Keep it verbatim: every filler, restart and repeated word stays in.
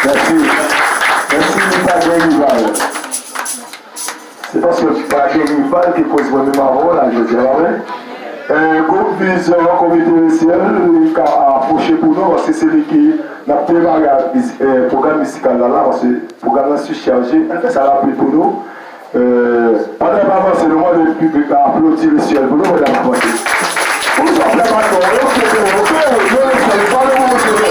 Mèsi. Mèsi, li pa gen rival. Se paske pa gen rival ki koz mwen menm avè w la jodi a, pa vre? Eh, gwoup Vizyon, Komite Lesyèl, li ka apwoche pou nou, paske se li ki n ap demare ak miz- eh, pwogram mizikal la, la, paske pwogram nan sichaje. Ann fè sa rapid pou nou. Eh, pandan n ap avanse, nou mande piblik la aplodi Lesyèl pou nou, pandan n ap avanse. Pou nou fè patwon, yo fete, yo fete, yo fete, yo fete,